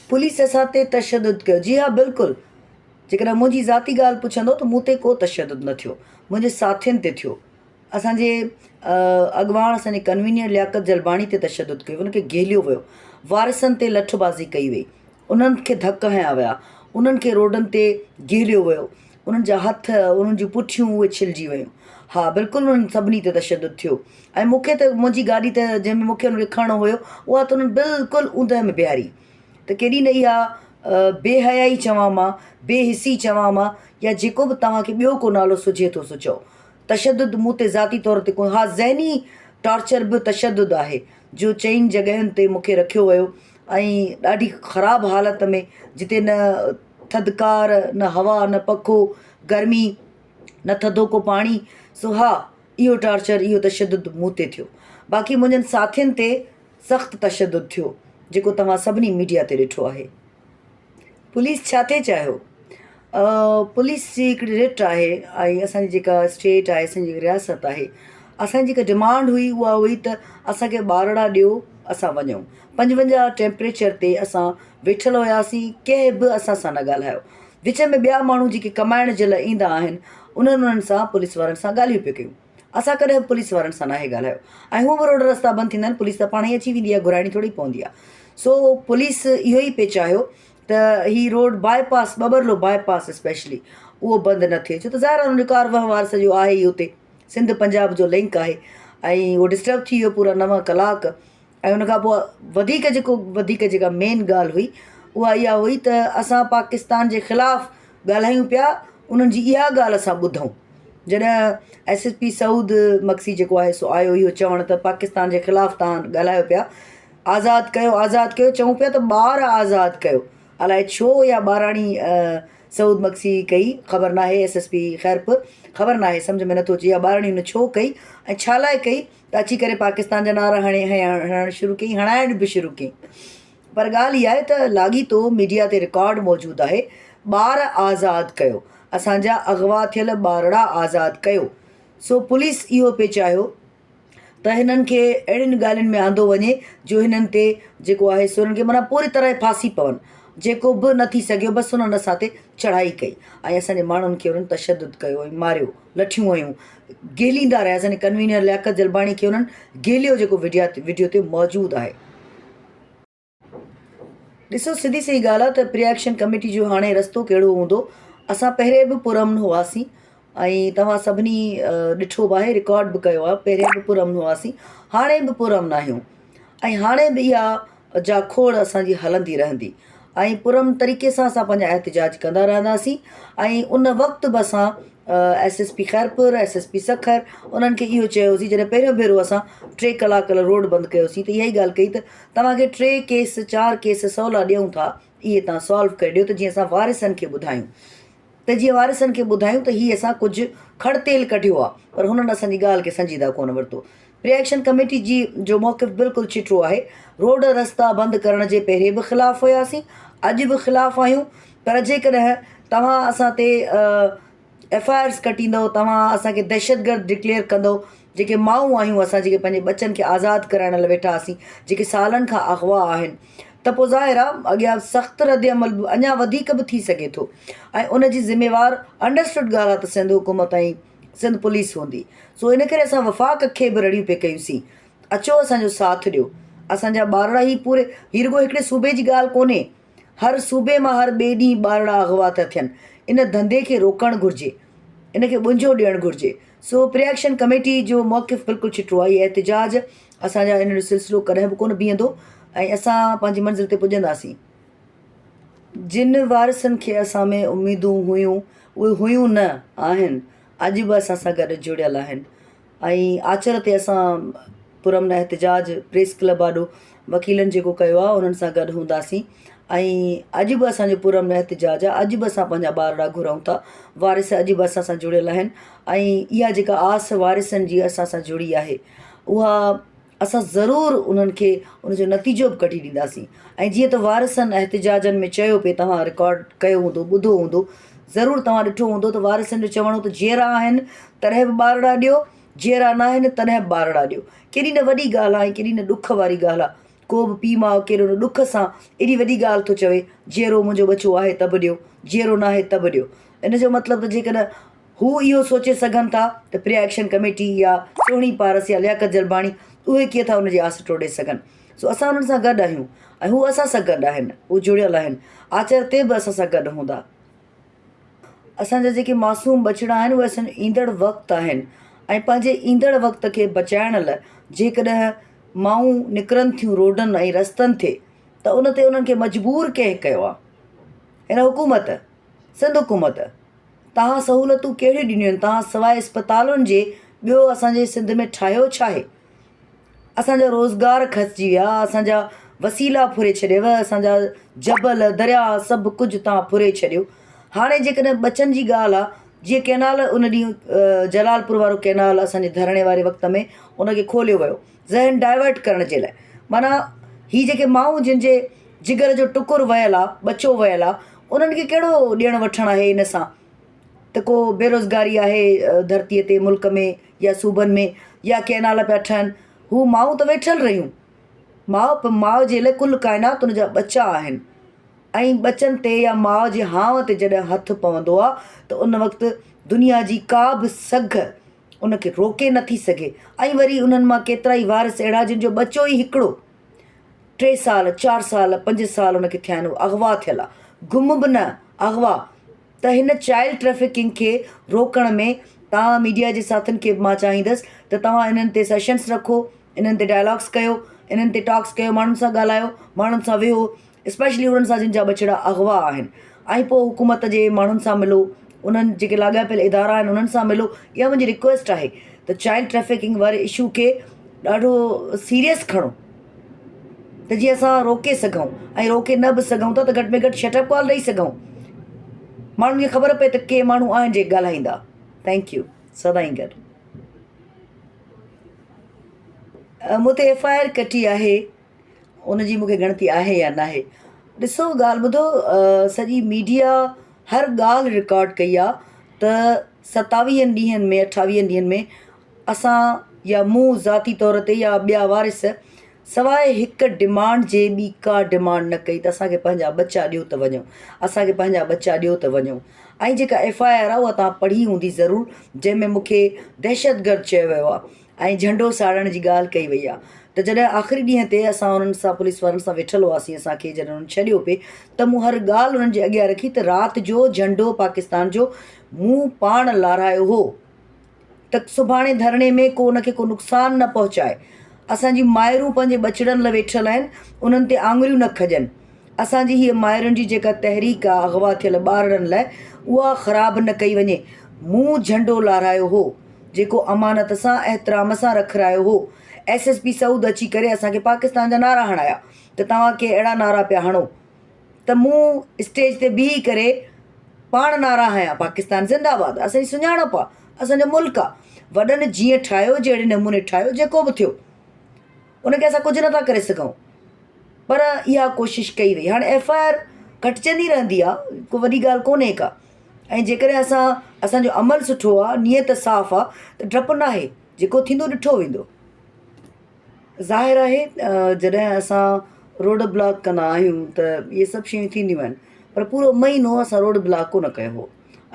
Police اسان تي تشدد ڪيو جي ها بلڪل جيڪڏهن منهنجي ذاتي ڳالهه پڇندو ته مون تي ڪو تشدد نه ٿيو منهنجي ساٿين تي ٿيو اسان جي اڳواڻ اسان جي ڪنوينئر لياقت جلباڻي تي تشدد ڪيو ان کي گهيليو ويو وارثن تي لٺ بازي ڪئي وئي انهن کي ڌڪ هنيا ويا انهن کي روڊن تي گهيليو ويو انهن جا هٿ انهن جون پٺيون اهي ڇلجي ويون ها بلڪل انهن سڀني تي تشدد ٿيو ۽ مون کي ته منهنجي گاڏي ته جنهن ۾ مون کي ان کي کڻڻو هيو اها ته انهن بلڪل اوندهه ۾ بيهاري ته ڪيڏي نه اها بي حيائي چوان مان بي حسي چوان مان يا جيڪو به توهان کي ٻيو ڪو نالو سجهي ٿو سو چئو. تشدد مون تي ذاتي طور تي ڪو ها ذهني ٽارچر به تشدد آهي جو چئن جڳهين تي مون کي رکيو ويو ۽ ڏاڍي خراب حالت ۾ جتي نه ٿڌڪار نه هوا نه پکو گرمي نه ٿڌو ڪو پاڻي سو ها اهو ٽارچر اهو تشدد مون تي ٿيو باقي منهنجن ساٿين تي سخت تشدد ٿيو جيڪو توهان سڀني ميڊيا تي ڏٺو آهي. پوليس ڇا ٿي چاهيو؟ پوليس جي هڪڙي رٽ آهي ۽ اسان جي جيڪا اسٽيٽ آهي اسان جي جيڪا رياست آهي اسان جي جيڪا ڊمانڊ هئي اها هئي ته اسان کي ٻارڙا ڏيو اسان وڃون 55 ٽيمپريچر تي اسان ويٺل هياسين ڪنهن به اسان سان نه ڳالهايو وچ ۾ ٻيا ماڻهو جيڪي ڪمائڻ جي لاء ايندا آهن انهن انهن سان پوليس وارن سان ڳالهيون پيو ڪيون اسان ڪڏهن به پوليس وارن سان ناهي ڳالهايو ۽ هونء به روڊ رستا بند ٿيندا آهن پوليس ته پاڻ ئي اچي ويندي آهي گهرائڻي ٿوري پوندي آهي سو پوليس اهو ئي پئي چاهيو ته هي road bypass Babarloi bypass specially اهو بند نه ٿئي ڇو ته ظاهر آهي ان جو ڪار وهنوار سڄو آهي ئي اتي سنڌ پنجاب جو لنڪ آهي ۽ اهو ڊسٽرب ٿي ويو پورا نو ڪلاڪ ۽ ان کان پوء وڌيڪ جيڪو وڌيڪ جيڪا مين ڳالهه هئي اها اها هئي ته اسان پاڪستان جي خلاف ڳالهايون پيا انهن جي اها ڳالهه اسان ٻڌون جڏهن S S P Saud Magsi جيڪو آهي سو آيو اهو چوڻ ته پاڪستان جي خلاف توهان ڳالهايو پيا آزاد ڪيو آزاد ڪيو چئون پيا ته ٻار آزاد ڪيو الائي ڇو اها ٻاراڻي سعود مگسي ڪئي خبر ناهي ايس ايس پي خيرپور خبر ناهي سمجهه ۾ نٿو اچي اها ٻاراڻي هن ڇو ڪئي ۽ ڇا لاء ڪئي ته اچي ڪري پاڪستان جا نعرا هڻي هڻڻ شروع ڪيائين هڻائڻ به شروع ڪيائين پر ڳالهه اها آهي ته لاڳيتو ميڊيا تي رڪارڊ موجود آهي ٻار آزاد ڪيو اسان جا اغوا ٿيل ٻارڙا آزاد ڪيو سو پوليس اهو پئي چاهيو ته هنن کي اهڙين ڳالهين ۾ آندو وڃي جو هنن تي جيڪو آهي سو هنن کي معنيٰ پوري طرح ڦاسي پون جيڪو به نه ٿي سگهيو بس انهن اسان تي چڙهائي ڪئي ۽ اسان جي ماڻهن کي انهن تشدد ڪيو ۽ ماريو لٺيون هنيون گهليندا رهيا اسان جي ڪنوينر لياقت جلباڻي کي انهن گهليو جيڪو وڊيا وڊيو تي موجود آهي. ڏسو سڌي سئي ڳالهه آهي ته پري ايڪشن ڪميٽي جو هاڻي رستو ڪهڙو هوندو اسان پهرين به پرامن هئاسين ۽ توهان سڀني ڏٺو به آهي رڪارڊ به ڪيو آهي پهرين به پرامن هئاسين هاڻي به پرامن آهيون ۽ هاڻي به اها جاکوڙ اسان جي هلندي رهندي ۽ پرامن طريقي سان اسان پنهنجا احتجاج ڪندا رهنداسين ۽ ان وقت به اسان S S P Khairpur S S P Sukkur انهن کي اهو چيوسين جڏهن پهريون ڀيرو اسان ٽي ڪلاڪ لاء روڊ بند ڪيوسين ته اها ئي ڳالهه ڪئي ته توهان کي ٽي ڪيس چار ڪيس سولا ڏيون ٿا اهي توهان سالو ڪري ڏيو ته جيئن اسان وارثن کي ٻڌايون ته جيئن وارثن کي ٻڌايون ته هي اسان ڪجهه کڙ تيل ڪڍيو آهي پر هنن اسان جي ڳالهه کي سنجيده ڪونه ورتو پري ايڪشن ڪميٽي جي جو موقف بلڪل چٽو آهي روڊ رستا بند ڪرڻ جي پهرين به خلاف هياسين اڄ به خلاف آهيون پر جيڪڏهن توهان اسان تي ايف I آرز ڪٽيندؤ توهان اسان کي دهشتگرد ڊڪليئر ڪندؤ جيڪي مائون آهيون اسان جيڪي پنهنجي ٻچن کي آزاد ڪرائڻ لاء ويٺا هئاسين جيڪي سالن کان اغوا آهن ته پوء ظاهر آهي اڳيان سخت رد عمل به اڃا وڌيڪ به ٿي سگهي ٿو ۽ ان جي ذميوار انڊرسٽوڊ ڳالهه آهي ته سنڌ حڪومت ۽ سنڌ پوليس هوندي سو ان ڪري اسان وفاق کي به رڙيون پئي ڪيونسين اچو اسان جو ساٿ ڏيو اسان جا ٻارڙا هي پوري هي رڳو هڪڙي صوبي جي ڳالهه ڪونهي هر صوبي مان هر ٻئي ڏينهن ٻارڙا اغوا ٿا ٿين، ان ڌنڌي کي روڪڻ گهرجي، ان کي ٻنجو ڏيڻ گهرجي. سو پري ايڪشن ڪميٽي جو موقف بلڪل چٽو آهي، هي احتجاج اسان جا ان جو سلسلو ڪڏهن به ڪونه بيهندو ۽ اسان پنهنجي منزل تي پڄنداسين. جن وارثن کي اسان ۾ اميدون هيون، اهي هيون نه آهن، اڄ به اسان سان گڏ جڙيل آهن. ۽ آچر تي اسان پرامن احتجاج پريس ڪلب آڏو وڪيلن جيڪو ڪيو آهي انهن سان گڏ هونداسين ۽ اڄ به اسان جو پرامن احتجاج آهي اڄ به اسان پنهنجا ٻارڙا گهرون ٿا وارث اڄ به اسان سان جڙيل آهن ۽ اها جيڪا آس وارثن جي اسان سان جڙي آهي اها اسان ضرور انهن کي ان جو نتيجو به ڪڍي ڏينداسين ۽ جيئن ته وارثن احتجاجن ۾ چيو پئي توهان رڪارڊ ڪيو هوندو ٻڌو هوندو ضرور توهان ڏٺو هوندو ته وارثن جو چوڻ هو ته جيئرا آهن تڏهن به ٻارڙا ڏيو جيئرا ناهن تڏهن به ٻارڙا ڏيو ڪيڏي نه وڏي ڳالهه آهي ۽ ڪيڏي نه ڏک واري ڳالهه آهي. ڪو به پيء ماء ڪيڏو نه ڏک سان ايڏي وڏي ڳالهه ٿو چوي، جيئرو منهنجو ٻچو آهي ته به ڏيو، جيئرو ناهي ته به ڏيو. ان جو مطلب ته جيڪڏهن هو اهو سوچي سگهن ٿا ته پريا ايڪشن ڪميٽي يا سهڻي پارس يا لياقت جلباڻي اهي ڪيئن ٿا ان جي آس ٽوڙي سگهن. سو اسان انهن سان گڏ آهيون ۽ هو اسان سان گڏ آهن، هو جڙيل آهن، آچر تي به اسان سان گڏ هوندا. اسان جا جيڪي معصوم ٻچڙا آهن اهي اسان جو ايندڙ وقت آهن ۽ پنهنجي ايندڙ وقت کي بچائڻ لاء جيڪڏهن مائون نڪرن ٿيون روڊن ۽ رستن تي ته ان تي انهن کي مجبور ڪنهن ڪيو آهي؟ هن حڪومت، سنڌ حڪومت توهان سهولتون ڪهڙيون ڏنيون آهن؟ توهان سواء اسپتالن جي ٻيو اسان جي سنڌ ۾ ٺاهيو ڇا آهي؟ اسان جا روزگار کسجي ويا، اسان جا وسيلا ڦري ڇڏيو، اسان جا جبل، درياء سڀ ڪجهه توهان ڦري ڇڏيو. هاڻي جيڪڏهن ٻچن جي ڳالهه آ، جيئن ڪئنال ان ڏينهن جلال پور وارو ڪئنال اسان جي ڌرڻي واري وقت ۾ ان کي کوليو ويو ذهن ڊائيورٽ ڪرڻ جي لاء معنيٰ هي جيڪي مائون جن جي جگر جو ٽڪر ويل آ، ٻچو ويل آ، انهن کي ڪهڙو ڏيڻ وٺڻ آهي ان سان ته ڪو بيروزگاري آهي ڌرتيء تي ملڪ ۾ يا صوبن ۾ يا ڪئنال پيا ٺهن هو مائون ته ويٺل رهيون ماء ماء جي لاء ڪل ڪائنات ان جا ٻچا آهن ۽ ٻچن تي يا ماء جي هانء تي جڏهن هٿ پوندو آ ته ان وقت دنيا جي ڪا به سگهه ان کي روڪي نٿي سگهي ۽ وري انهن مان ڪيترا ئي وارث اهڙا جن جو ٻچو ئي هڪڙو ٽي سال چار سال پنج سال ان کي ٿيا آهن اغوا ٿيل آ گم به نه اغوا ته هن چائلڊ ٽريفڪنگ کي روڪڻ ۾ توهان ميڊيا جي ساٿين کي به مان چاهيندس ته توهان انهن تي سيشنس رکو انهن تي ڊائلاگس ڪيو انهن تي ٽاڪس ڪيو ماڻهن سان ڳالهايو ماڻهن سان ويهو اسپيشلي انهن سان جن جا ٻچڙا اغوا آهن ۽ پوء حڪومت جي ماڻهن سان ملو انهن جيڪي لاڳاپيل ادارا آهن انهن سان ملو اها منهنجي رڪويسٽ آهي ته چائلڊ ٽريفڪنگ واري اشو کي ڏاڍو سيريس کڻو ته جيئن اسان روڪي سگهون ۽ روڪي نه به سگهون ٿا ته گهٽ ۾ گهٽ شٽ اپ ڪال ڏئي سگهون ماڻهن کي خبر پئي ته ڪي ماڻهو آهن جيڪي ڳالهائيندا thank you سدائين گڏ مون تي ايف I R ڪٽي آهي ان جي مونکي ڳڻتي آهي يا ناهي ڏسو ڳالهه ٻڌو سڄي ميڊيا هر ڳالهه رڪارڊ ڪئي آهي ته ستاويهن ڏينهن ۾ اٺاويهن ڏينهن ۾ اسان يا مون ذاتي طور تي يا ٻيا وارث سواء هڪ ڊمانڊ جي ٻي ڪا ڊمانڊ نه ڪئي ته اسان کي پنهنجا ٻچا ڏيو ته وڃون اسان کي پنهنجا ٻچا ڏيو ته وڃون ۽ جيڪا ايف I R آهي اها توهان پڙهي هوندي ضرور جنهن ۾ مون کي دهشتگرد چيو ويو آهي ۽ جهنڊو ساڙڻ جي ڳالهه ڪئي وئي آهي ته جڏهن آخري ڏينهن تي اسان انهن سان پوليس وارن سان ويٺل هئاسين اسان کي جڏهن انهن ڇڏيو پئي ته مون هر ڳالهه انهن جي اڳيان رکي ته رات جو جهنڊو پاڪستان جو مون پاڻ لارايو هو ته سڀاڻي ڌرڻي ۾ ڪو ان کي ڪو نقصان نه پهچائي. اسان جي مائرون پنهنجي ٻچڙن لاء ويٺل آهن، انهن تي آڱريون نه کڄن. اسان جي هيء مائرن جي جيڪا تحريڪ آ اغوا ٿيل ٻارڙن لاء اها خراب نه ڪئي وڃي. مون جهنڊو لارايو هو، جيڪو امانت سان احترام سان رکرايو هو. ايس ايس پي سعود اچي ڪري اسان کي پاڪستان جا نعرا هڻايا ته توهان ڪي اهڙا نعرا پيا هڻو. ته مون اسٽيج تي بيهي ڪري پاڻ نعرا هنيا پاڪستان زنده آباد اسان جي سڃاڻپ آ اسان جو ملڪ آ وڏن جيئن ٺاهيو جهڙي نموني ٺاهيو جيڪو به ٿيو ان کي اسان ڪجهه نٿا ڪري سگهون پر اها ڪوشش ڪئي وئي هاڻي ايف I R ڪٽجندي رهندي آ ڪو وڏي ڳالهه ڪونهي ڪا ۽ جيڪڏهن اسان اسانجو عمل سٺو آ نيت صاف آ ته ڊپ ناهي جيڪو ٿيندو ڏٺو ويندو. ظاهر آهي جڏهن اسان روڊ بلاڪ ڪندا آهيون ته اهي سڀ شيون ٿينديون آهن پر پورو مهينو اسان روڊ بلاڪ ڪونه ڪيو هو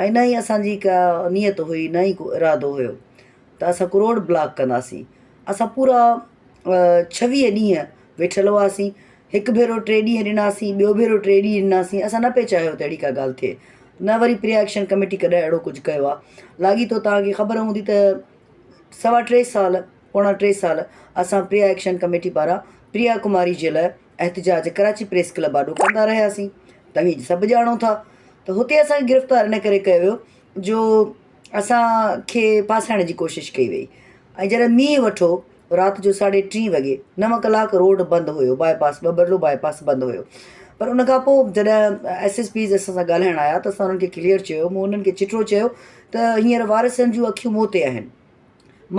۽ نه ئي اسانجي ڪا نيت هئي نه ئي ڪو ارادو هيو ته اسان ڪو روڊ بلاڪ ڪنداسين اسان پورا ڇويهه ڏينهن ويٺل هئاسين هڪ ڀيرو ٽي ڏينهن ڏناسين ٻيو ڀيرو ٽي ڏينهن ڏناسين اسان نه پئي چاهيو ته اهڙي ڪا ڳالهه ٿئي نه وري پري ايڪشن ڪميٽي ڪڏهن اهڙو ڪجهه ڪيو آهي لاڳيتو توهان کي خبر هوندي ته سوا ٽي سال پوڻا ٽي سال اسان پريا ايڪشن ڪميٽي پاران پريا ڪماري جي لاء احتجاج ڪراچي پريس ڪلب آڏو ڪندا رهياسين توهين سڀ ڄاڻو ٿا ته هتي اسان کي گرفتار ان ڪري ڪيو ويو جو اسان کي ڦاسائڻ جي ڪوشش ڪئي وئي ۽ جڏهن مينهن وٺو رات جو ساڍي ٽين وڳي نو ڪلاڪ روڊ بند هيو باء پاس ٻٻرلو باء پاس بند هيو پر ان کان پوء جڏهن ايس ايس پيز اسان سان ڳالهائڻ آيا ته اسان انهن کي ڪليئر چيو مون انهن کي چٽو چيو ته هينئر وارثن جون اکيون مون تي آهن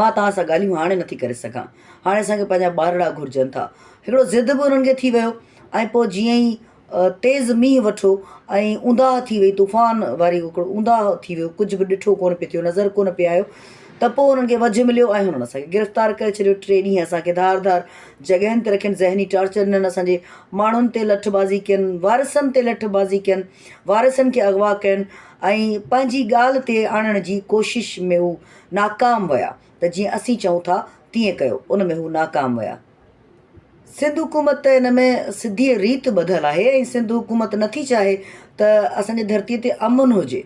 مان توهان سان ڳالهيون هاڻي نٿي ڪري سگهان. هاڻي اسان کي پنهنجا ٻارڙا گهرجن ٿا. هڪڙو ضد به انهن کي ٿي ويو ۽ پوء جيئن ئي تيز مينهن وٺو ۽ اونداهه ٿي وئي طوفان واري هڪڙو اونداهه ٿي ويو ڪجهه به ڏٺو ڪونه پئي ٿيو نظر ڪونه پئي آيو ته پوء انهن کي وجهه مليو ۽ هنن اسان کي گرفتار ڪري ڇڏيو. ٽي ڏينهن اسان کي ڌار ڌار جڳهين تي رکين، ذهني ٽارچر ڏنن، اسان جي ماڻهن تي لٺبازي ڪين، وارثن تي لٺبازي ڪين، وارثن کي اغوا ڪين ۽ پنهنجي ڳالهه تي آڻڻ جي ڪوشش ۾ هو ناڪام ويا ته جيئن اسين چئون ٿا تيئن ڪيو، ان ۾ هو ناڪام ويا. سنڌ حڪومت ته ان ۾ سڌيء ريت ٻڌل آهي ۽ سنڌ حڪومت نٿي چاهي ته اسان جي ڌرتيء تي امن هجي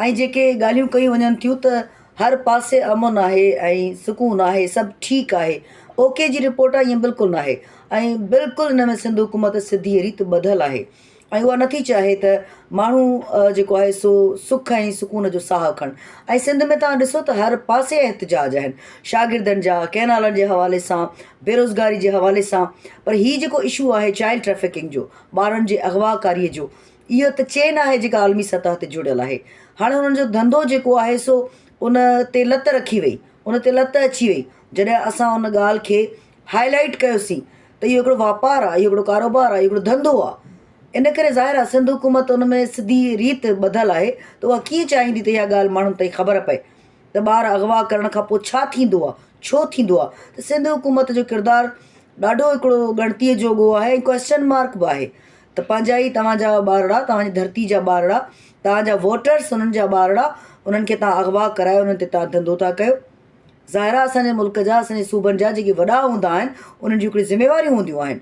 ۽ جيڪي ڳالهيون ڪيون وڃن ٿيون ته هر پاسي امن آهي ۽ سڪون آهي سڀ ٺيڪ آهي اوڪي جي رپورٽ آهي ائين بلڪل ناهي ۽ بلڪل ان ۾ سنڌ حڪومت سڌيء ريت ٻڌل آهي ۽ اها نٿي چاهي ته ماڻهو جيڪو آهي سو سک ۽ سڪون جو ساهه کڻن ۽ سنڌ ۾ توهان ڏسو ته هر پاسي احتجاج آهن شاگردن جا ڪئنالن جي حوالي سان بيروزگاري جي حوالي سان پر هي جيڪو اشو آهي چائلڊ ٽريفڪنگ جو ٻارن جي اغوا ڪاري جو اهو ته چين آهي جيڪا عالمي سطح تي جڙيل آهي هاڻي انهن جو ڌنڌو جيڪو آهي سو ان تي لت رکي وئي ان تي لت اچي وئي جڏهن اسان ان ڳالهه کي هائي لائيٽ ڪيوسين ته اهو هڪڙو واپار آهي، اهو هڪڙو ڪاروبار آهي، اهو هڪڙو ڌنڌو آهي. ان ڪري ظاهر آهي سنڌ حڪومت ان ۾ سڌي ريت ٻڌل آهي ته اها ڪيئن چاهيندي ته اها ڳالهه ماڻهن تائين خبر پئي ته ٻار اغوا ڪرڻ کان پوء ڇا ٿيندو آهي، ڇو ٿيندو آهي ته سنڌ حڪومت جو ڪردار ڏاڍو هڪڙو ڳڻتيء جوڳو آهي ۽ ڪوئسچن مارڪ به آهي ته پنهنجا ئي توهان جا ٻارڙا، توهان جي ڌرتي جا ٻارڙا، توهان جا ووٽرس انهن جا ٻارڙا انهن کي توهان اغوا ڪرائي انهن تي توهان ڌنڌو ٿا ڪيو. ظاهر آهي اسان جي ملڪ جا اسان جي صوبن جا جيڪي وڏا هوندا آهن انهن جون هڪڙيون ذميواريون هونديون آهن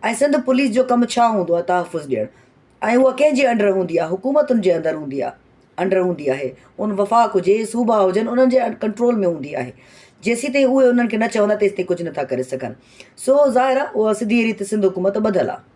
۽ سنڌ پوليس جو ڪم ڇا هوندو آهي تحفظ ڏيڻ ۽ اها ڪنهن جي انڊر هوندي آهي حڪومتن جي اندر هوندي آهي انڊر هوندي آهي ان وفاق هجي صوبا هجن انهن جي ڪنٽرول ۾ هوندي آهي جيسين تائين اهي انهن کي نه چوندا تيسين تائين ڪجهه نٿا ڪري سگهن سو ظاهر آهي اها سڌي ريت سنڌ حڪومت ٻڌل آهي.